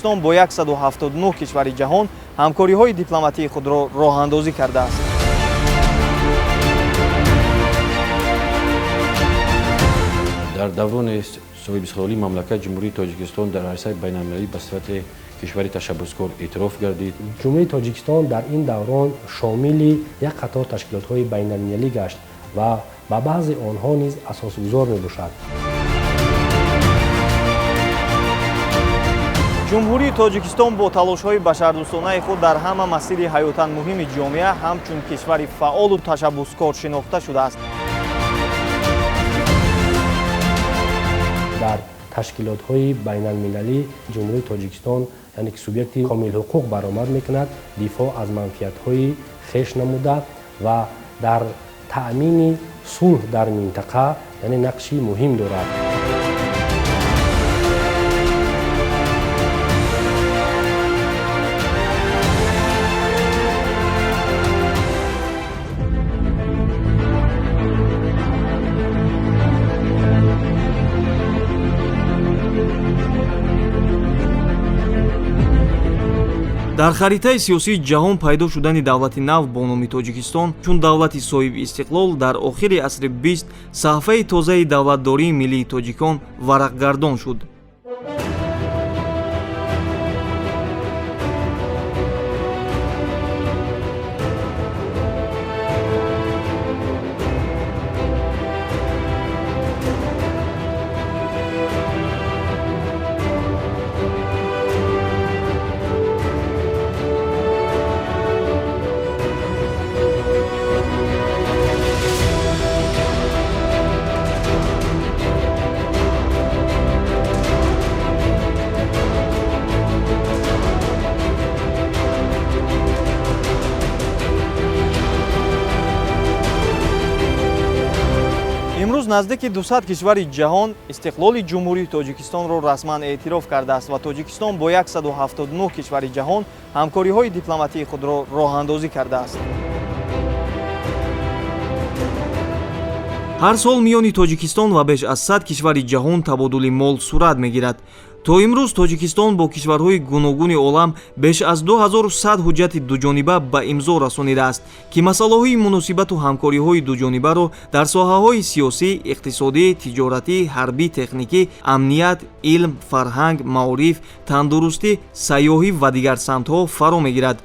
Тоҷикистон бо 179 кишвари ҷаҳон ҳамкориҳои дипломатии худро роҳандозӣ кардааст. Дар даврони соҳибистиқлолии мамлакат Ҷумҳурии Тоҷикистон дар арсаи байналмилалӣ ба сифати кишвари ташаббускор эътироф гардид. Ҷумҳурии Тоҷикистон дар ин даврон шомили як қатор ташкилотҳои байналмилалӣ гашт ва ба баъзе онҳо низ асосгузор мебошад. Ҷумҳурии Тоҷикистон бо талошҳои башардӯстонаи худ дар ҳама масири ҳаётан муҳими ҷомеа ҳамчун кишвари фаъолу ташаббускор шинохта шудааст. Дар ташкилотҳои байналмилалӣ Ҷумҳурии Тоҷикистон, яъне ки субъекти комилҳуқуқ баромад мекунад, дифоъ аз манфиатҳои хеш намуда ва дар таъмини сулҳ дар минтақа, яъне нақши муҳим дорад. Дар харитаи сиёсии ҷаҳон пайдо шудани давлати нав бо номи Тоҷикистон чун давлати соҳиби истиқлол дар охири асри 20 саҳифаи тозаи давлатдории миллии тоҷикон варақгардон шуд. Имрӯз наздики 200 кишвари ҷаҳон истиқлоли Ҷумҳурии Тоҷикистонро расман эътироф кардааст ва Тоҷикистон бо 179 кишвари ҷаҳон ҳамкориҳои дипломатии худро роҳандозӣ кардааст. Ҳар сол миёни Тоҷикистон ва беш аз 100 кишвари ҷаҳон табодули мол сурат мегирад. То имрӯз Тоҷикистон бо кишварҳои гуногуни олам беш аз 2100 ҳуҷҷати дуҷониба ба имзо расонидааст, ки масъалаҳои муносибату ҳамкориҳои дуҷонибаро дар соҳаҳои сиёсӣ, иқтисодӣ, тиҷоратӣ, ҳарбӣ, техникӣ, амният, илм, фарҳанг, маориф, тандурустӣ, сайёҳӣ ва дигар самтҳо фаро мегирад.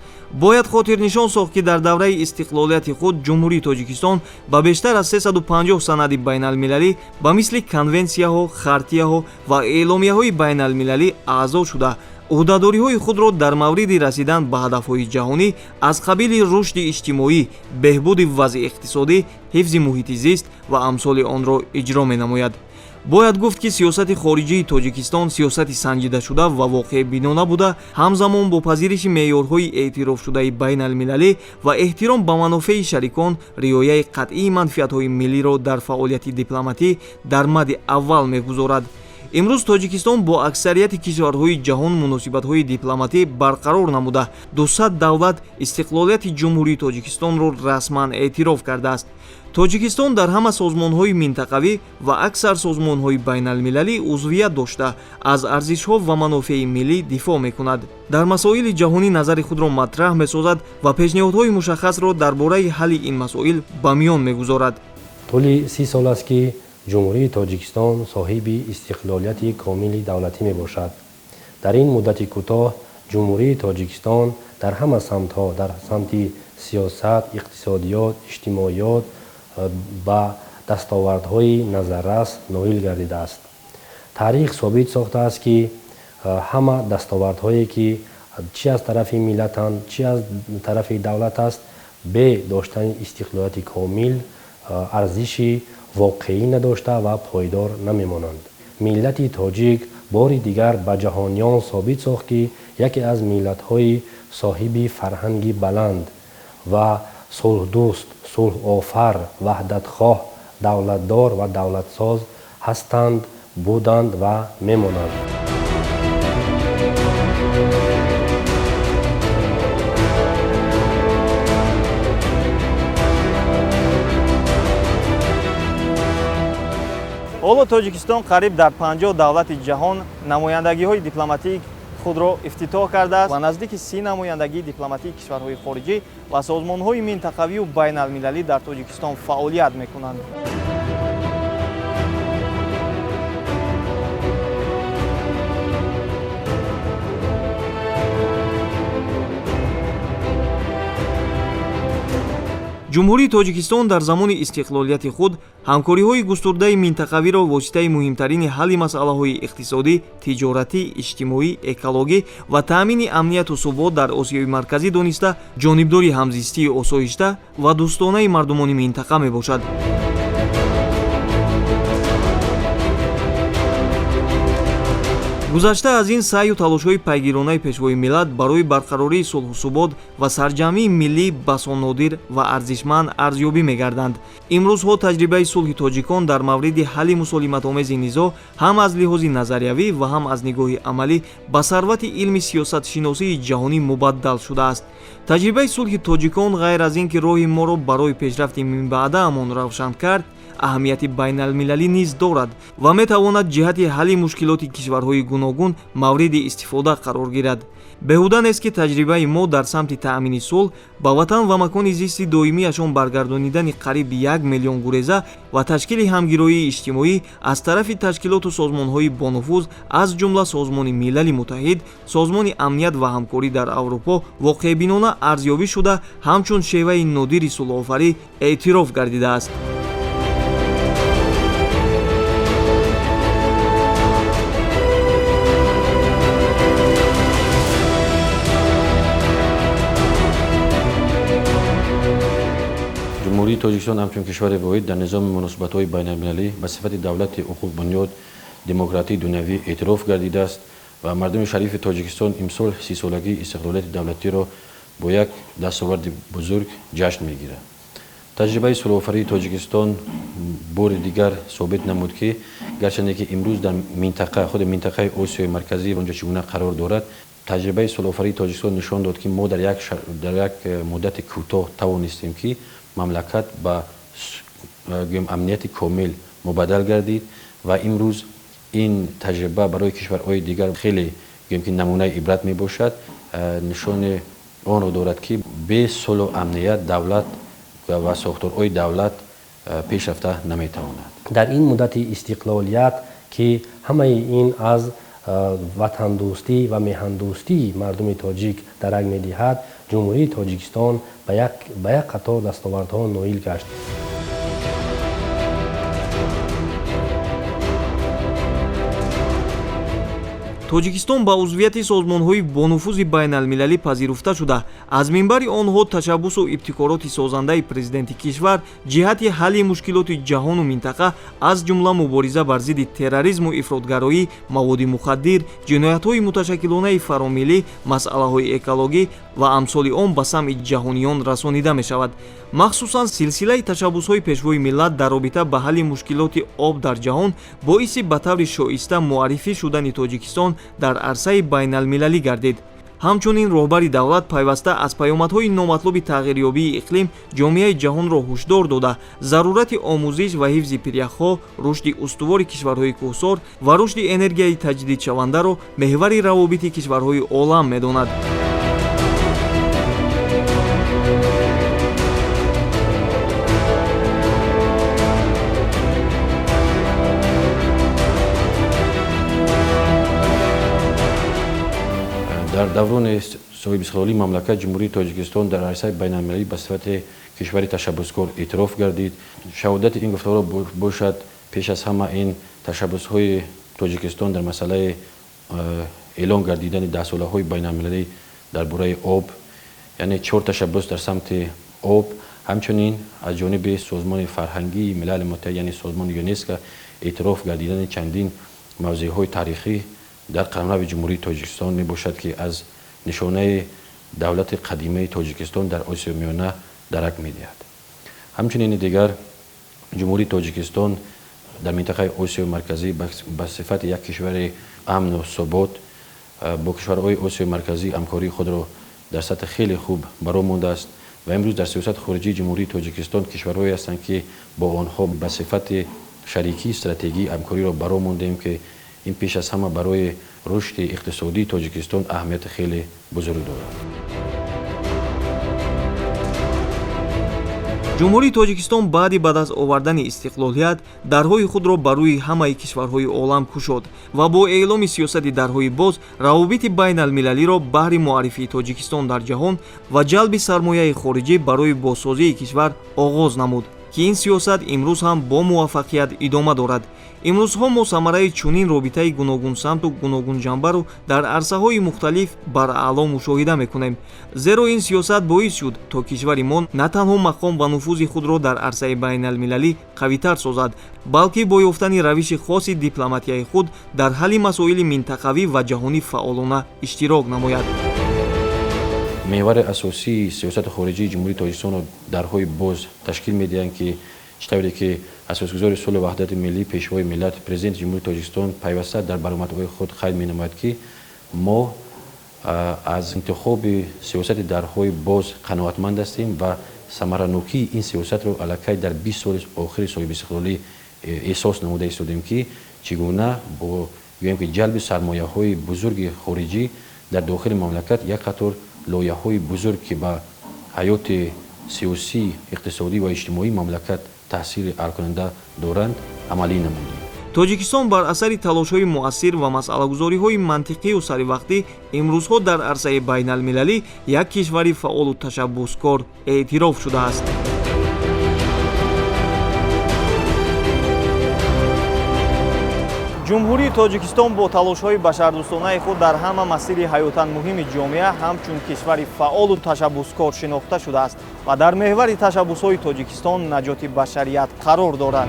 Бояд хотирнишон сохт, ки дар давраи истиқлолияти худ Ҷумҳурии Тоҷикистон ба бештар аз 350 санади байналмилалӣ ба мисли конвенсияҳо, хартияҳо ва эъломияҳои байналмилалӣ аъзо шуда, ӯҳдадориҳои худро дар мавриди расидан ба ҳадафҳои ҷаҳонӣ аз қабили рушди иҷтимоӣ, беҳбуди вазъи иқтисодӣ, ҳифзи муҳити зист ва амсоли онро иҷро менамояд. Бояд гуфт, ки сиёсати хориҷии Тоҷикистон сиёсати санҷидашуда ва воқеъбинона буда, ҳамзамон бо пазириши меъёрҳои эътирофшудаи байналмилалӣ ва эҳтиром ба манофеи шарикон, риояи қатъии манфиатҳои миллиро дар фаъолияти дипломатӣ дар мадди аввал мегузорад. Имрӯз Тоҷикистон бо аксарияти кишварҳои ҷаҳон муносибатҳои дипломатӣ барқарор намуда, 200 давлат истиқлолияти Ҷумҳурии Тоҷикистонро расман эътироф кардааст. Тоҷикистон дар ҳама созмонҳои минтақавӣ ва аксар созмонҳои байналмилалӣ узвият дошта, аз арзишҳо ва манофеи миллӣ дифоъ мекунад, дар масоили ҷаҳонӣ назари худро матраҳ месозад ва пешниҳодҳои мушаххасро дар бораи ҳалли ин масоил ба миён мегузорад. Тӯли 30 сол аст, ки Ҷумҳурии Тоҷикистон соҳиби истиқлолияти комили давлатӣ мебошад. Дар ин муддати кӯтоҳ Ҷумҳурии Тоҷикистон дар ҳама самтҳо, дар самти сиёсат, иқтисодиёт, иҷтимоиёт ба дастовардҳои назаррас ноил гардидааст. Таърих собит сохтааст, ки ҳама дастовардҳое, ки чӣ аз тарафи миллатанд, чӣ аз тарафи давлат аст, бе доштани истиқлолияти комил арзиши воқеӣ надошта ва пойдор намемонанд. Миллати тоҷик бори дигар ба ҷаҳониён собит сохт, ки яке аз миллатҳои соҳиби фарҳанги баланд ва сулҳдӯст, сулҳофар, ваҳдатхоҳ, давлатдор ва давлатсоз ҳастанд, буданд ва мемонанд. Ҳоло Тоҷикистон қариб дар 50 давлати ҷаҳон намояндагиҳои дипломатии Худро ифтитоҳ кардааст ва наздики 30 намояндагии дипломатии кишварҳои хориҷӣ ва созмонҳои минтақавию байналмилалӣ дар Тоҷикистон фаъолият мекунанд. Ҷумҳурии Тоҷикистон дар замони истиқлолияти худ ҳамкориҳои густурдаи минтақавиро воситаи муҳимтарини ҳалли масъалаҳои иқтисодӣ, тиҷоратӣ, иҷтимоӣ, экологӣ ва таъмини амнияту субот дар Осиёи Марказӣ дониста, ҷонибдори ҳамзистии осоишта ва дӯстонаи мардумони минтақа мебошад. Гузашта аз ин, саъю талошҳои пайгиронаи пешвои миллат барои барқарории сулҳу субот ва сарҷамъии миллӣ басо нодир ва арзишманд арзёбӣ мегарданд. Имрӯзҳо таҷрибаи сулҳи тоҷикон дар мавриди ҳалли мусолиматомези низоъ ҳам аз лиҳози назариявӣ ва ҳам аз нигоҳи амалӣ ба сарвати илми сиёсатшиносии ҷаҳонӣ мубаддал шудааст. Таҷрибаи сулҳи тоҷикон ғайр аз ин ки роҳи моро барои пешрафти минбаъдаамон равшан кард, аҳамияти байналмилалӣ низ дорад ва метавонад ҷиҳати ҳалли мушкилоти кишварҳои гуногун мавриди истифода қарор гирад. Беҳуда нест, ки таҷрибаи мо дар самти таъмини сулҳ, ба ватан ва макони зисти доимиашон баргардонидани қариб 1 миллион гуреза ва ташкили ҳамгироии иҷтимоӣ аз тарафи ташкилоту созмонҳои бонуфуз, аз ҷумла Созмони Милали Муттаҳид, Созмони Амният ва ҳамкорӣ дар Аврупо, воқеъбинона арзёбӣ шуда, ҳамчун шеваи нодири сулҳофарӣ эътироф гардидааст. Ҷумҳурии Тоҷикистон ҳамчун кишвари воҳид дар низоми муносибатҳои байналмилалӣ ба сифати давлати ҳуқуқбунёд, демократии дунявӣ эътироф гардидааст ва мардуми шарифи Тоҷикистон имсол 30-солагии истиқлолияти давлатиро бо як дастоварди бузург ҷашн мегирад. Таҷрибаи сулҳофарии Тоҷикистон бори дигар собит намуд, ки гарчанде ки имрӯз дар минтақа, худи минтақаи Осиёи Марказӣ онҷо чӣ гуна қарор дорад, таҷрибаи сулҳофарии Тоҷикистон нишон дод, ки мо дар як муддати кӯтоҳ тавонистем, ки мамлакат ба, гӯем, амнияти комил мубаддал гардид ва имрӯз ин таҷриба барои кишварҳои дигар хеле, гӯем, ки намунаи ибрат мебошад. Нишони онро дорад, ки бе сулҳу амният давлат ва сохторҳои давлат пеш рафта наметавонад. Дар ин муддати истиқлолият, ки ҳамаи ин аз ватандӯстӣ ва меҳандӯстии мардуми тоҷик дарак медиҳад, Ҷумҳурии Тоҷикистон ба як қатор дастовардҳо ноил гашт. Тоҷикистон ба узвияти созмонҳои бонуфузи байналмилалӣ пазируфта шуда, аз минбари онҳо ташаббусу ибтикороти созандаи президенти кишвар ҷиҳати ҳалли мушкилоти ҷаҳону минтақа, аз ҷумла мубориза бар зидди терроризму ифротгароӣ, маводи мухаддир, ҷиноятҳои муташаккилонаи фаромиллӣ, масъалаҳои экологӣ ва амсоли он ба самъи ҷаҳониён расонида мешавад. Махсусан силсилаи ташаббусҳои пешвои миллат дар робита ба ҳалли мушкилоти об дар ҷаҳон боиси ба таври шоиста муаррифӣ шудани Тоҷикистон дар арсаи байналмилалӣ гардид. Ҳамчунин роҳбари давлат пайваста аз паёмадҳои номатлуби тағйирёбии иқлим ҷомеаи ҷаҳонро ҳушдор дода, зарурати омӯзиш ва ҳифзи пиряхҳо, рушди устувори кишварҳои кӯҳсор ва рушди энергияи таҷдидшавандаро меҳвари равобити кишварҳои олам медонад. Дар даврони соҳибистиқлолии мамлакат Ҷумҳурии Тоҷикистон дар арсаи байналмилалӣ ба сифати кишвари ташаббускор эътироф гардид. Шаҳодати ин гуфторо бошад, пеш аз ҳама, ин ташаббусҳои Тоҷикистон дар масъалаи эълон гардидани даҳсолаҳои байналмилалӣ дар бораи об, яъне чор ташаббус дар самти об, ҳамчунин аз ҷониби Созмони фарҳангии Милали Муттаҳид, яъне созмони ЮНЕСКО, эътироф гардидани чандин мавзеъҳои таърихӣ дар қаламрави Ҷумҳурии Тоҷикистон мебошад, ки аз нишонаи давлати қадимаи Тоҷикистон дар Осиёи Миёна дарак медиҳад. Ҳамчунин дигар Ҷумҳурии Тоҷикистон дар минтақаи Осиёи Марказӣ ба сифати як кишвари амну субот бо кишварҳои Осиёи Марказӣ ҳамкории худро дар сатҳи хеле хуб баро мондааст ва имрӯз дар сиёсати хориҷии Ҷумҳурии Тоҷикистон кишварҳое ҳастанд, ки бо онҳо ба сифати шарикии стратегӣ ҳамкориро баро мондем, ки Ин пеш аз ҳама барои рушди иқтисодии Тоҷикистон аҳамияти хеле бузург дорад. Ҷумҳурии Тоҷикистон баъди ба даст овардани истиқлолият дарҳои худро ба рӯи ҳамаи кишварҳои олам кушод ва бо эъломи сиёсати дарҳои боз равобити байналмилалиро баҳри муаррифии Тоҷикистон дар ҷаҳон ва ҷалби сармояи хориҷӣ барои бозсозии кишвар оғоз намуд, ки ин сиёсат имрӯз ҳам бо муваффақият идома дорад. Имрӯзҳо мо самараи чунин робитаи гуногунсамту гуногунҷанбару дар арсаҳои мухталиф бараъло мушоҳида мекунем. Зеро ин сиёсат боис шуд, то кишвари мо на танҳо мақом ва нуфузи худро дар арсаи байналмилалӣ қавитар созад, балки бо ёфтани равиши хоси дипломатияи худ дар ҳалли масоили минтақавӣ ва ҷаҳонӣ фаъолона иштирок намояд. Меҳвари асосии сиёсати хориҷии Ҷумҳурии Тоҷикистонро дарҳои боз ташкил медиҳанд, ки чӣ тавре ки асосгузори сулҳу ваҳдати миллӣ, пешвои миллат, президенти Ҷумҳурии Тоҷикистон пайваста дар баромадҳои худ қайд менамояд, ки мо аз интихоби сиёсати дарҳои боз қаноатманд ҳастем ва самаранокии ин сиёсатро аллакай дар 20 соли охири соҳибистиқлолӣ эҳсос намуда истодем, ки чӣ гуна бо гӯем ки ҷалби сармояҳои бузурги хориҷӣ дар дохили мамлакат як қатор лоиҳаҳои бузург, ки ба ҳаёти сиёсӣ, иқтисодӣ ва иҷтимоии мамлакат таъсири ҳалкунанда доранд, амалӣ намудем. Тоҷикистон бар асари талошҳои муассир ва масъалагузориҳои мантиқию саривақтӣ имрӯзҳо дар арсаи байналмилалӣ як кишвари фаъолу ташаббускор эътироф шудааст. Ҷумҳурии Тоҷикистон бо талошҳои башардӯстонаи худ дар ҳама масири ҳаётан муҳими ҷомеа ҳамчун кишвари фаъолу ташаббускор шинохта шудааст ва дар меҳвари ташаббусҳои Тоҷикистон наҷоти башарият қарор дорад.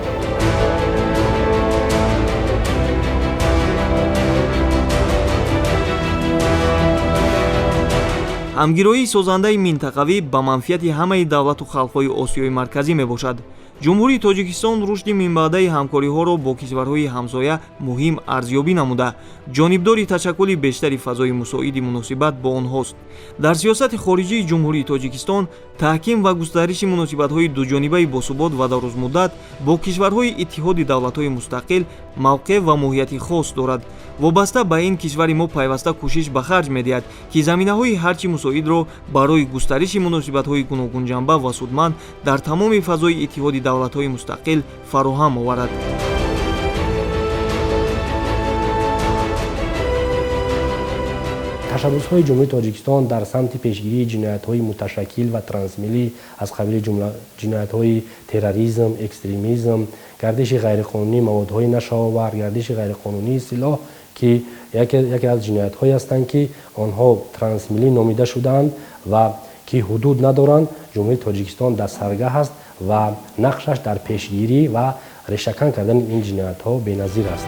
Ҳамгироии созандаи минтақавӣ ба манфиати ҳамаи давлату халқҳои Осиёи Марказӣ мебошад. Ҷумҳурии Тоҷикистон рушди минбаъдаи ҳамкориҳоро бо кишварҳои ҳамсоя муҳим арзёбӣ намуда, ҷонибдори ташаккули бештари фазои мусоиди муносибат бо онҳост. Дар сиёсати хориҷии Ҷумҳурии Тоҷикистон таҳким ва густариши муносибатҳои дуҷонибаи босубот ва дарозмуддат бо кишварҳои Иттиҳоди давлатҳои мустақил мавқеъ ва моҳияти хос дорад. Вобаста ба ин кишвари мо пайваста кӯшиш ба харҷ медиҳад, ки заминаҳои ҳарчи мусоидро барои густариши муносибатҳои гуногунҷанба ва судманд дар тамоми фазои Иттиҳоди давлатҳои мустақил фароҳам оварад. Ташаббусҳои Ҷумҳурии Тоҷикистон дар самти пешгирии ҷиноятҳои муташаккил ва трансмиллӣ аз қабили ҷиноятҳои терроризм, экстремизм, гардиши ғайриқонунии маводҳои нашаовар, гардиши ғайриқонунии силоҳ, ки яке аз ҷиноятҳое ҳастанд, ки онҳо трансмиллӣ номида шудаанд ва ки ҳудуд надоранд, Ҷумҳурии Тоҷикистон дар саргаҳ аст ва нақшаш дар пешгирӣ ва решакан кардани ин ҷиноятҳо беназир аст.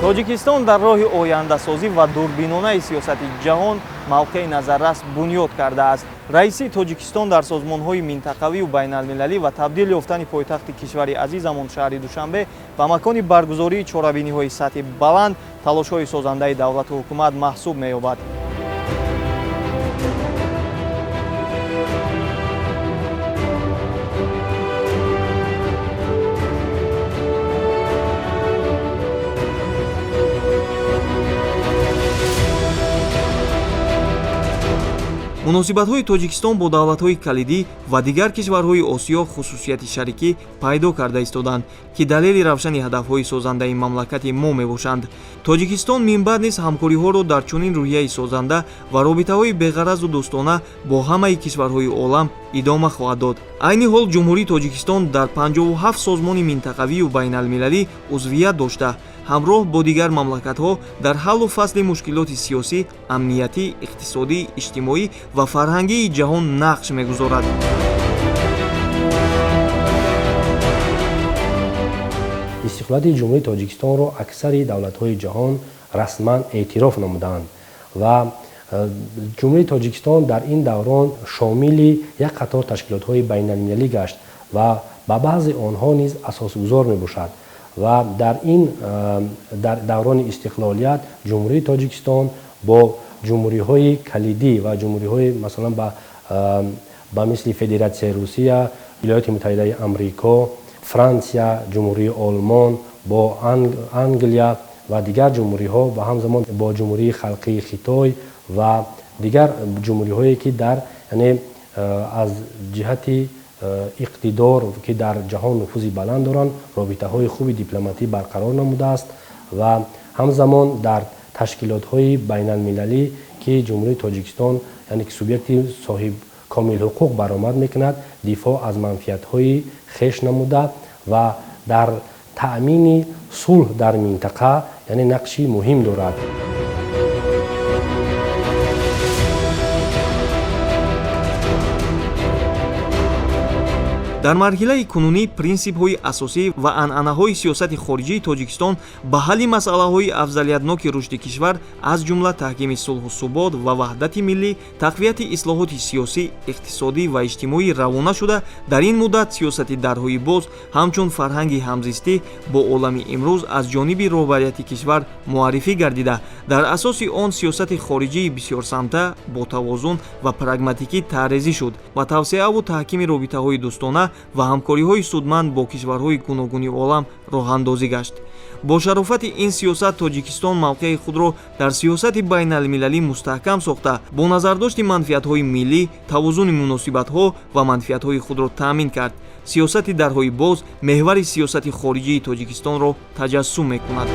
Тоҷикистон дар роҳи ояндасозӣ ва дурбинонаи сиёсати ҷаҳон мавқеи назаррас бунёд кардааст. Раиси Тоҷикистон дар созмонҳои минтақавию байналмилалӣ ва табдил ёфтани пойтахти кишвари азизамон шаҳри Душанбе ба макони баргузории чорабиниҳои сатҳи баланд талошҳои созандаи давлату ҳукумат маҳсуб меёбад. Муносибатҳои Тоҷикистон бо давлатҳои калидӣ ва дигар кишварҳои Осиё хусусияти шарикӣ пайдо карда истоданд, ки далели равшани ҳадафҳои созандаи мамлакати мо мебошанд. Тоҷикистон минбаъд низ ҳамкориҳоро дар чунин рӯҳияи созанда ва робитаҳои беғаразу дӯстона бо ҳамаи кишварҳои олам идома хоҳад дод. Айни ҳол Ҷумҳурии Тоҷикистон дар 57 созмони минтақавию байналмилалӣ узвият дошта, ҳамроҳ бо дигар мамлакатҳо дар ҳаллу фасли мушкилоти сиёсӣ, амниятӣ, иқтисодӣ, иҷтимоӣ ва фарҳангии ҷаҳон нақш мегузорад. Истиқлолияти Ҷумҳурии Тоҷикистонро аксари давлатҳои ҷаҳон расман эътироф намуданд ва Ҷумҳурии Тоҷикистон дар ин даврон шомили як қатор ташкилотҳои байналмилалӣ гашт ва ба баъзе онҳо низ асосгузор мебошад. Ва дар ин дар даврони истиқлолият Ҷумҳурии Тоҷикистон бо ҷумҳуриҳои калидӣ ва ҷумҳуриҳои масалан Ба мисли Федератсияи Русия, Вилояти Муттаҳидаи Амрико, Франсия, Ҷумҳурии Олмон, бо Англия ва дигар ҷумҳуриҳо ва ҳамзамон бо Ҷумҳурии Халқии Хитой ва дигар ҷумҳуриҳое, ки дар, яъне, аз ҷиҳати иқтидор, ки дар ҷаҳон нуфузи баланд доранд, робитаҳои хуби дипломатӣ барқарор намудааст ва ҳамзамон дар ташкилотҳои байналмилалӣ, ки Ҷумҳурии Тоҷикистон, яъне ки субъекти соҳиб комилҳуқуқ баромад мекунад, дифоъ аз манфиатҳои хеш намуда ва дар таъмини сулҳ дар минтақа, яъне, нақши муҳим дорад. Дар марҳилаи кунунӣ принсипҳои асосӣ ва анъанаҳои сиёсати хориҷии Тоҷикистон ба ҳалли масъалаҳои афзалиятноки рушди кишвар, аз ҷумла таҳкими сулҳу субот ва ваҳдати миллӣ, тақвияти ислоҳоти сиёсӣ, иқтисодӣ ва иҷтимоӣ равона шуда, дар ин муддат сиёсати дарҳои боз ҳамчун фарҳанги ҳамзистӣ бо олами имрӯз аз ҷониби роҳбарияти кишвар муаррифӣ гардида, дар асоси он сиёсати хориҷии бисёрсамта, ботавозун ва прагматикӣ таърезӣ шуд ва тавсеаву таҳкими робитаҳои дӯстона ва ҳамкориҳои судманд бо кишварҳои гуногуни олам роҳандозӣ гашт. Бо шарофати ин сиёсат Тоҷикистон мавқеи худро дар сиёсати байналмилалӣ мустаҳкам сохта, бо назардошти манфиатҳои миллӣ тавозуни муносибатҳо ва манфиатҳои худро таъмин кард. Сиёсати дарҳои боз меҳвари сиёсати хориҷии Тоҷикистонро таҷассум мекунад.